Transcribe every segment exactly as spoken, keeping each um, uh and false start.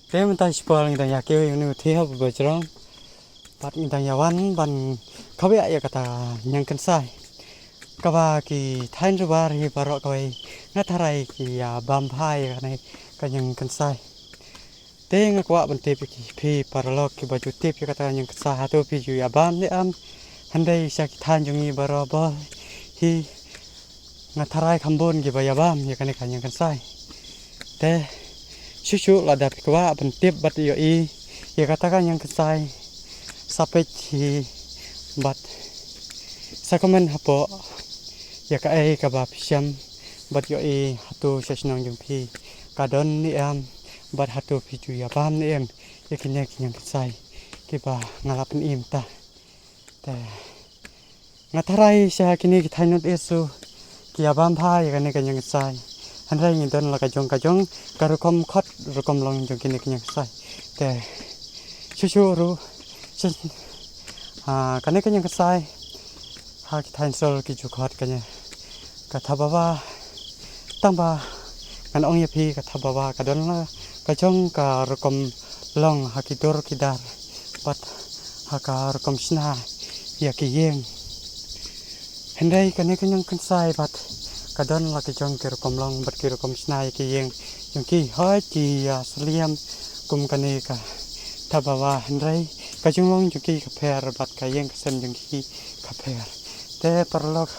Te mynta shipor ngi dang ïa kiew ïa une u thiah ba bajrong. Bad ngi dang ïa wan ban khawiah ïa kata ka ñiang kynsai. Kaba ki thaiñ rubar hi baroh kawei nga tharai ki ïa bam bha ïa kane ka ñiang kynsai. Te nga kwah ban tip ïa ki phi paralok kiba ju tip ïa kata ka ñiang kynsai, hato phi ju ïa bam ne em. Hynrei sha ki thaiñ jong ngi baroh bor hi nga tharai kham bun kiba ïa bam ïa kane ka ñiang kynsai. Te shuh shuh lada phi kwah ban tip bad ïohi ïa kata ka ñiang kynsai, sa peit hi bad sa comment hapoh ïa kaei kaba phi shem bad ïohi hato sha shnong jong phi ka don ne em bad hato phi ju ïa bam ne em ïa kine ki ñiang kynsai kiba nga la pyni mynta. Te nga tharai sha kine ki thaiñ North East ruh ki ïa bam bha ïa kane ka ñiang kynsai. Hynrei ngi don la ka jong ka jong ka rukom khot rukom long jong kine ki ñiang kynsai. Te shuh shuh ruh sha, ah, kane ka ñiang kynsai ha ki thaiñ Sor ki ju khot kane ka Thababa. Tangba ngan ong ïa phi ka Thababa ka don la ka jong ka rukom long ha ki dur ki dar bad ha ka rukom shna ïa ki ïing. Hynrei kane ka ñiang kynsai bad ka don la ka jong ki rukom long bad ki rukom shna ïa ki ïing jong ki, hooid ki ïa sliam kum kane ka Thababa, hynrei ka jinglong jong ki ka pher bad ka ïing ka sem jong ki ka pher. Te paralok,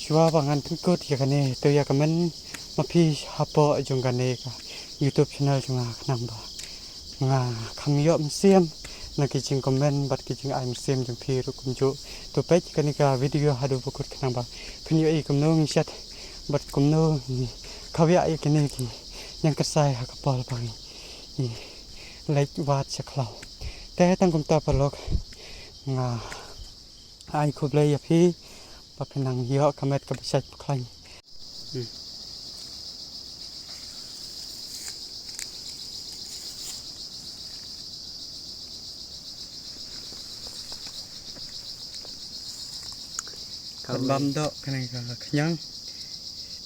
shuwa ba ngan pynkut ïa kane, to ïa comment ma phi hapoh jong kane ka YouTube channel jong nga khnang ba nga kham ïoh mynsiem na ki jingcomment bad ki jingai mynsiem jong phi ruh kumjuh. To peit kane ka video haduh ba kut khnang ba phin ïohi kumno ngi shet bad kumno ngi khawiah ïa kine ki ñiang kynsai ha ka por ba ngi leit wad sha khlaw. Te tang kumta paralok, nga ai khublei ïa phi ba phin nang ïoh ka met kaba shait ba khlaiñ. Hmm. Kan bam doh kane ka khñiang.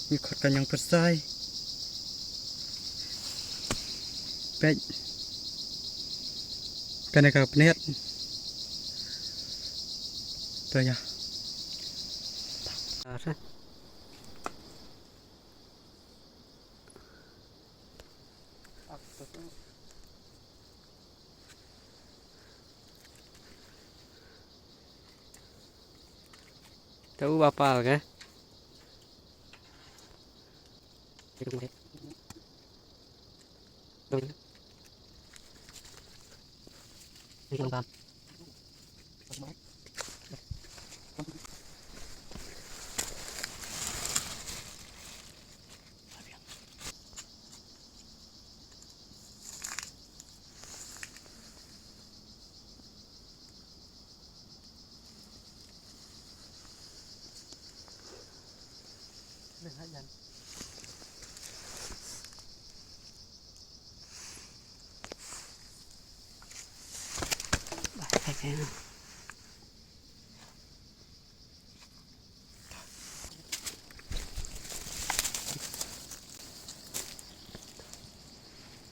Ngi khot ka ñiang kynsai. Peit. Kane ka pynïat. To ïa. Te u ba pal ke?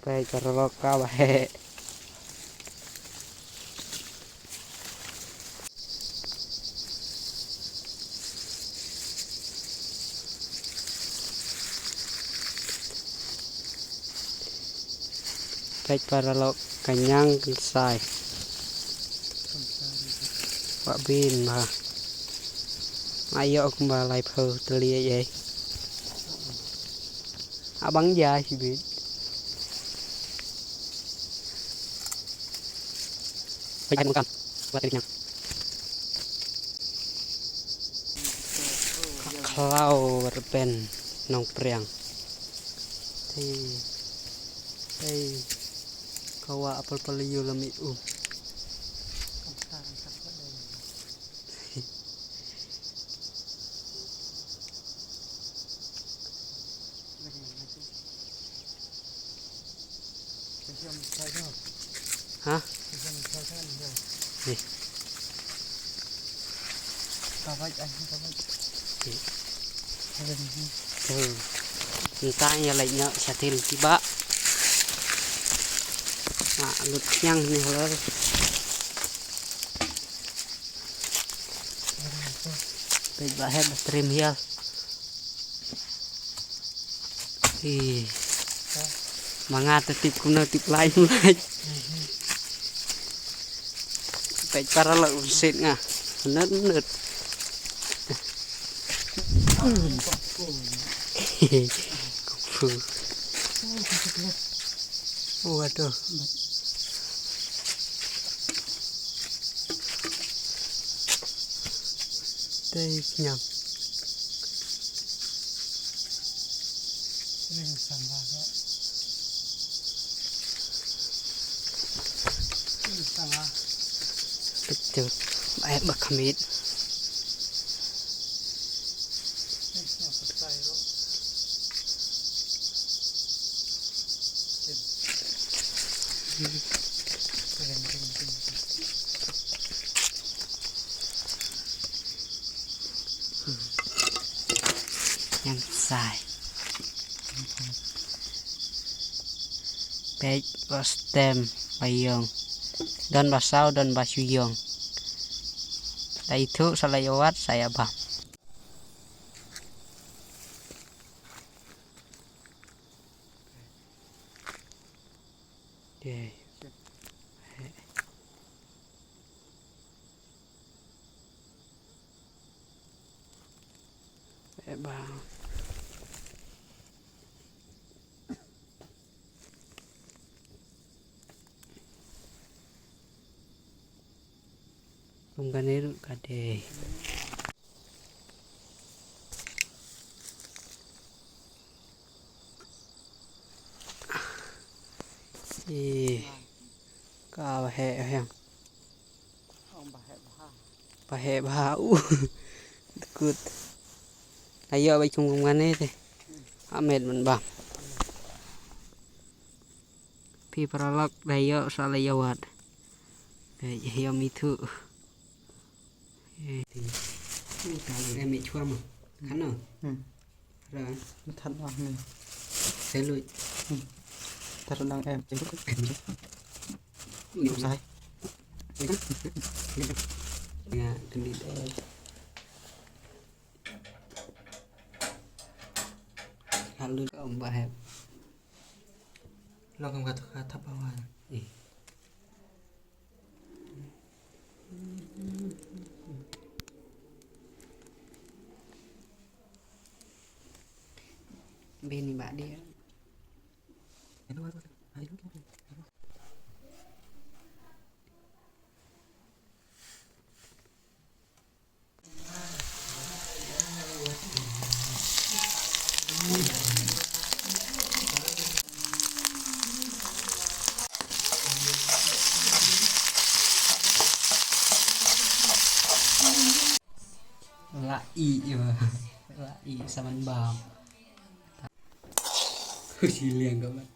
Peit paralok ka ba heh. Peit paralok ka ñiang kynsai. Wah bin ba. Ayo kumba laiphew tylli ei. Abang ja hi bit. Peit ai mengkam. Wat ni ñiang. Khlaw Rben Nongpriang. Hei. Hei. Kawa apel peliu lemi u. Ha? Ni. Ni. Hmm. Nta ïa leit ñiah sha til kiba. Ah, lut khñiang ne halor. Peit ba heh ba trim hial. Ih. Ma nga te tip kumno tip lai lai. Peit para lok bunsien nga. Nut nut. Kung fu. Waduh. Tei khñiang. Ring sangha. Ring sangha. Betul. Baik bakamit. Yang sai. Peit ba stem ba ïong. Don ba saw, don ba shu ïong. Da ithuh sa la ïa wad sa ïa bam. Ye. Eh, bang. Kum kane ruh ka dei. Ih, ka ba heh heh. Ba heh ba ha u. Dkut. Ayo ba kum kum kane te. Amet man ba. Phi paralok da ïoh sa la ïa wad. Da ïoh mi thu. Eh, ti. U ta nang em i chua ma. Khano. Hmm. Ra. Than ah ni. Te lui. Hmm. Tar nang em. Ni sai. Nga kendi de. Halu ka um ba hep. Long kam ka thap ba wan. Eh. Beni ba dia. La i, la i saman bam. Husi liang ka mat.